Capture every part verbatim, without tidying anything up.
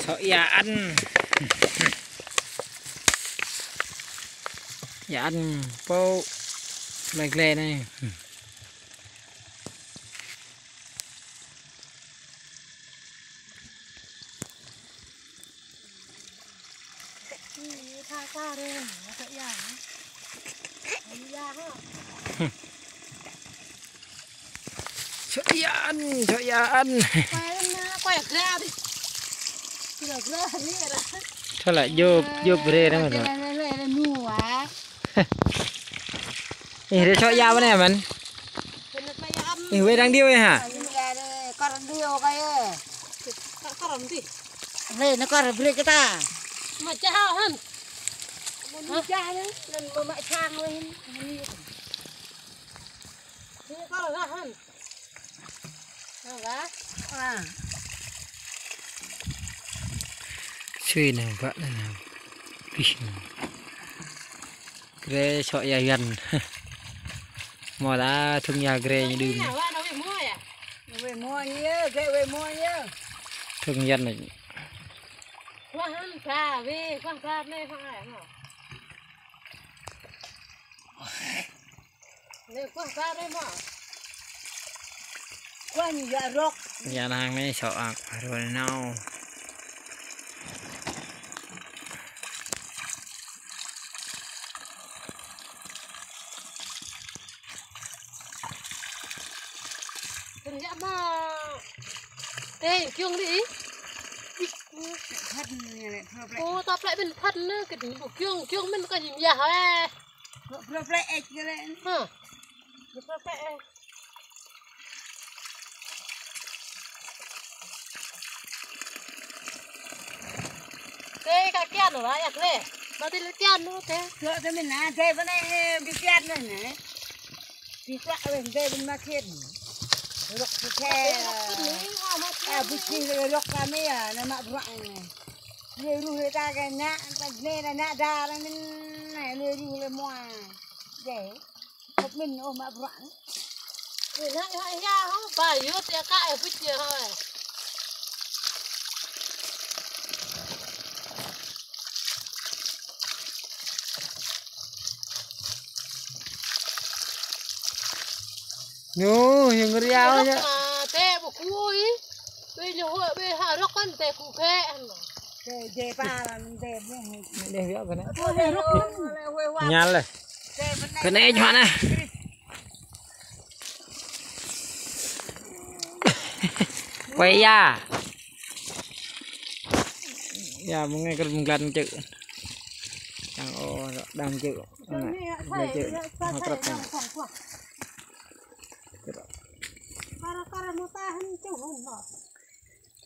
Sŏ ia ăn. Ia ăn pô gle gle anai. Sŏ ia ăn, sŏ ia ăn. Thôi là djôp, djôp brê đó mà thôi. Ih, rê sŏ ia bơ anai mơ̆n. Ih, wê đang điêu ih hă? Rê nao kar brê kơ ta. Mă čah hăn. Mă čah anai, anŭn mă mă čang wê hăn. Anai kar hăn. Sui nao bă nao nao. Pih nao. Grê sŏ ia Yuan. Mơ̆ ta thŭng ia grê ñu đưm. Wê mua ñu yơh, grê wê mua ñu yơh. Thŭng Yuan anai. Kuah hăn ba, wê kuah ba anai hăn ai hăn. Anai kuah ba anai mơ̆. Kuah ñu ia rŏk. Ia nang anai sŏ ak, baru nao. Tơnă mă. Tê, kiông đi. Ô, ta plek bên phật nữa, cái đứa kiông, kiông mình có gì ya hả? Bơ plek ĕč kơ lĕ. Hă. Bơ plek ĕč. Tê ka kian wa ya kle. Ba tê lĕ kian nu tê. Kơ tê mĭn na tê bơ anai bi kian anai. Bi kian weh tê bơ anai ma kian. Rŏk tê. A bu chi rŏk kami ya na mă bruă anai. Lê ruh lê ta kơ nă, ta nê ta nă da lăng mĭn nê, lê ruh lê mua. Dê. Khŏp mĭn ôh mă bruă. Lê nă hă hia hŏ, ba yua tê ka ê bŭt tê hŏ. Ñu, ñu ngria ñu. Tê bơ kuih. Bơ ñu hŏ, bơ hă rŏk kăn tê ku khe hăn. Tê jê pa lăn tê bơ. Đeh biă kơ anai. Tê rŏk. Ñal leh. Kơ anai ñu hă anai. Quay ya. Ya, mơ̆ng anai kơ mơ̆ng glan čư̆. Đang ô, đang čư̆. Đang čư̆. Hŏ krăp anai.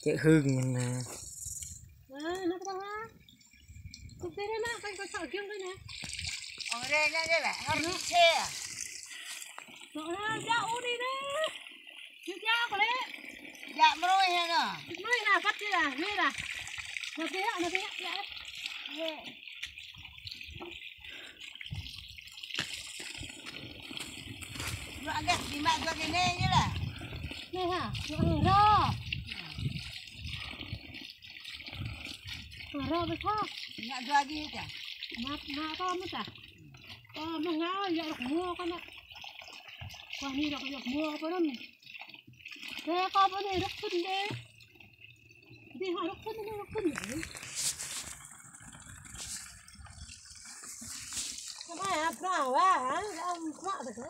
Čư̆ hưng anai. Ơ, rê anai, kơ sŏ giŏng rê anai. Ơ, rê anai, rê lĕ, hơr rê. Rê anai, rê anai. Rê anai, kơ lĕ. Rê mrơi hă anai. Mrơi anai, kăt rê anai, rê anai. Anai rê, anai rê, rê. Ră anai, rơmang dua gơnang anai lah. Anai hă, ră anai ră. Ră bơsar. Rơmang dua gơnang čă. Mă, mă kơ mơ̆ ta. Kơ mơ̆ ngă, ia rŏk mua kơ anai. Kơ anai rŏk, rŏk mua kơ anai. Kơ kơ anai rŏk pun dê. Dê hă rŏk pun, anai rŏk pun dê. Kơ anai hă, bră wa hă, ya am bră ta kơ.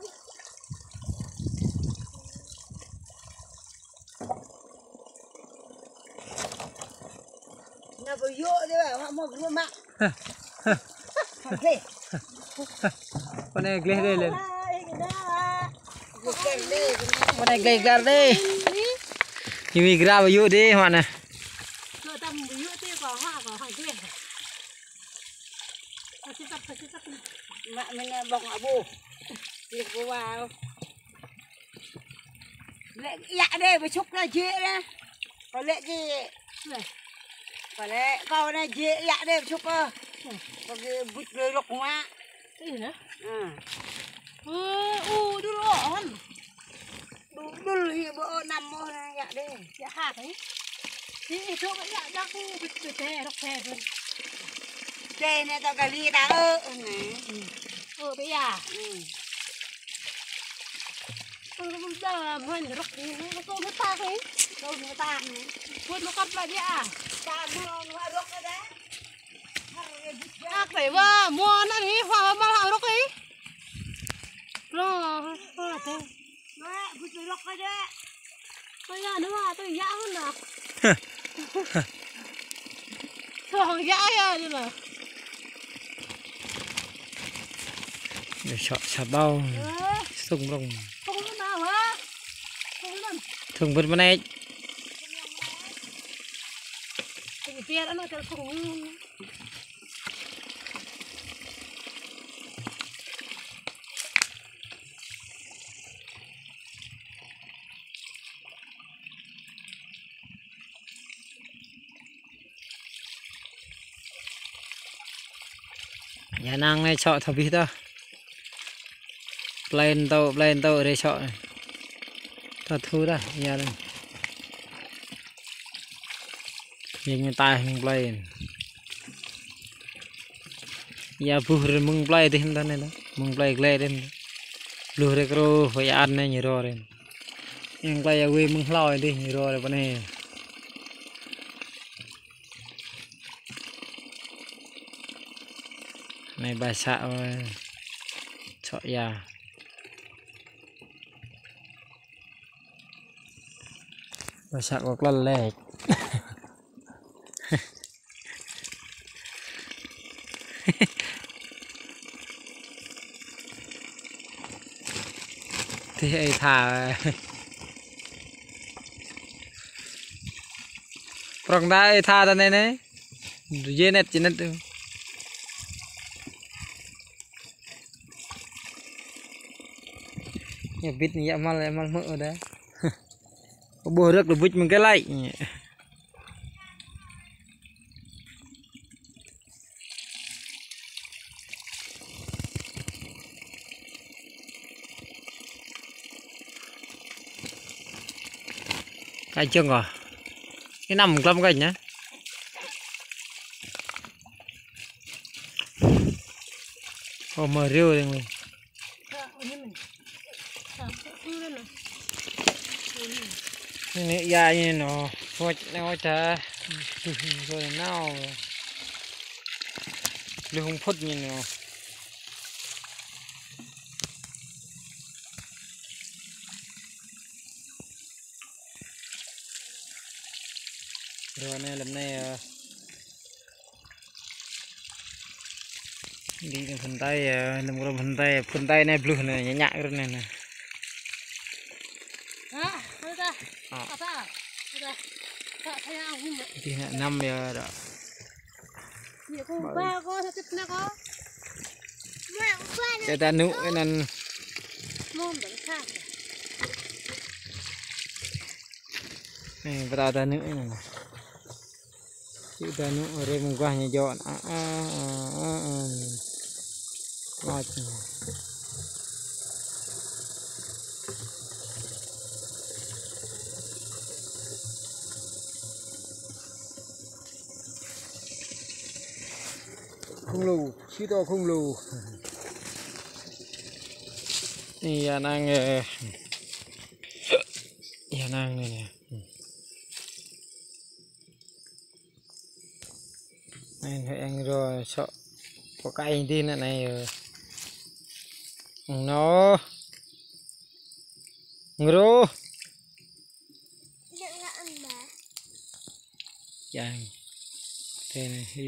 Anai bơ yua dê wa, mă mă gru mă. Gleh. Pô anai gleh dê lĕ. Pô anai gleh glar dê. Ñu mĭn gra bơ yua dê mă anai. Mă mĭn ƀong abu. Gleh bơ wa. Lĕ ia dê, bơčŭk la jĕ la. Kơ lĕ kơ, kơ lĕ kơ anai jĕ ia dê, bơčŭk kơ. Kơ kơ bŭt lơi lŏk mă. Ih, nah. Ơ. Ơ, u, đu lŏ hăn. Đu, đu Mô na yă đê. Yă hă đê. Đi, đi, dŏ, yă, yă, kơ, kơ, kơ, dê, rŏk dê, bơ̆n. Dê anai tŏ kơ li ta ơ, anai. Ơ, bê yă. Ơ, bê yă, mơ̆n rŏk dê, kơ, kơ, mơ̆ ta, kơ. Kơ, mơ̆ ta, anai. Bơ̆n mơ̆ kăp lă yă. Ta mơ̆, mơ̆ rŏk dê. Ak tơi wa, mơ̆ anai, hua, mơ̆ rŏk dê. Rŏk, rŏk dê. Mă, bơ̆n rŏk dê. Tui yă anŭn mă, tui yă anŭn nă. Tui yă yă anŭn nă. Ñu sŏ sa ƀâo. Ơ. Sung rong. Sung anŭn nă wa. Sung anŭn. Sung bơ̆n mơneč. Sung pier anŭn kơ sung anŭn. Yă năng anai sŏ thâo bih tah. Plei tŏ, plei tŏ rai sŏ. Tah thu dah, yă năng. Yă ñu taih mơ̆ng plei. Yă buh rai mơ̆ng plei dih tah anai tah. Mơ̆ng plei glai dih tah. Bluh rai krô, wai an anai ñu rô rai. Yang plei yă wai mơ̆ng hlâo dih ñu rô rai pơ anai. Anai ba să, ơ, sŏ yă. Ba să kơ klăl lĕ. Tih ơi tha. Prong ta ơi tha ta anai anai. Djơ̆ net, djơ̆ net. Ñu bit ñu yă mal, yă mal mơ̆ dah. Kơ ƀuh rơ̆k lu bit mơ̆ng kơ lai. Kai jơ̆ng kơ. Ih năm glăm kai ñu. Ơ, mơ̆ riu ding wih. Anai yă ñu nô, phuč nao ta. Phuč nao ta. Lu hung phuč ñu nô. Rô anai lăm anai, ơ. Đi anai phun tay, ơ, lăm rô phun tay, phun tay anai bluh anai, ñă ñă rô anai anai. Hă, hă ta. Hă. Hă ta. Hă ta. Hă ta yang hum. Đi anai năm yă dah. Yă kơ ba kơ, sa tip anai kơ. Mă, ba anai. Yă ta nŭ anŭn. Mơ̆n dơ̆ng sa. Anai, ba ta ta nŭ anŭn. Čih ta nŭ rai mơguah ñu jŏ. A, a, a, a, a. Mă. Khủng long, sĭ tô khủng long. Anai yă năng, ơ. Yă năng anai. Anai, anai, eng rô sŏ. Pô kai dih anai, anai, ơ. Eng nô. Eng rô. Yang. Tê anai, hi.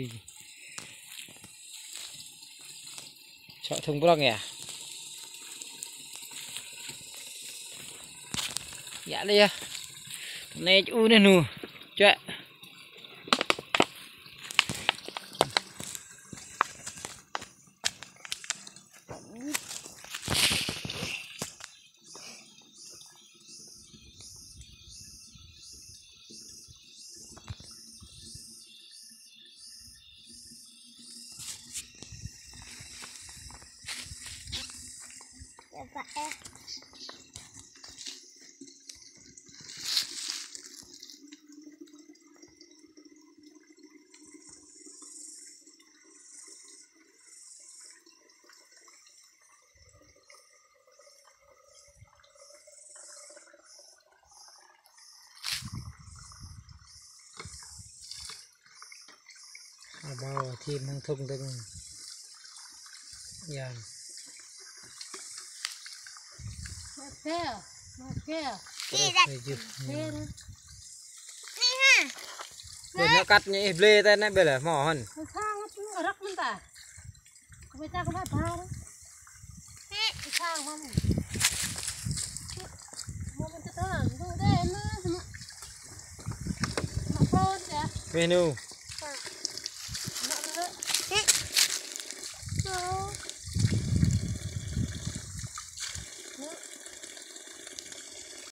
Sŏ thŭng prŏng yă. Yă lĕ yă. Anai ču anai nô. Čuă. Mâo thim hăng thŭng dơ̆ng. Yang. Mă kơ, mă kơ. Kơ. Ih ha. Kơ nao kăt ñu ih blơi tơ anai ƀơi lĕ mâo hăn. Kơ sang rơ̆k mơ̆n ta. Kơ ƀơi ta kơ ƀă ƀar. Kơ sang mâo mơ̆n. Mâo mơ̆n tơ tơ. Mâo đe mơ̆n. Mâo phôn ya. Menu.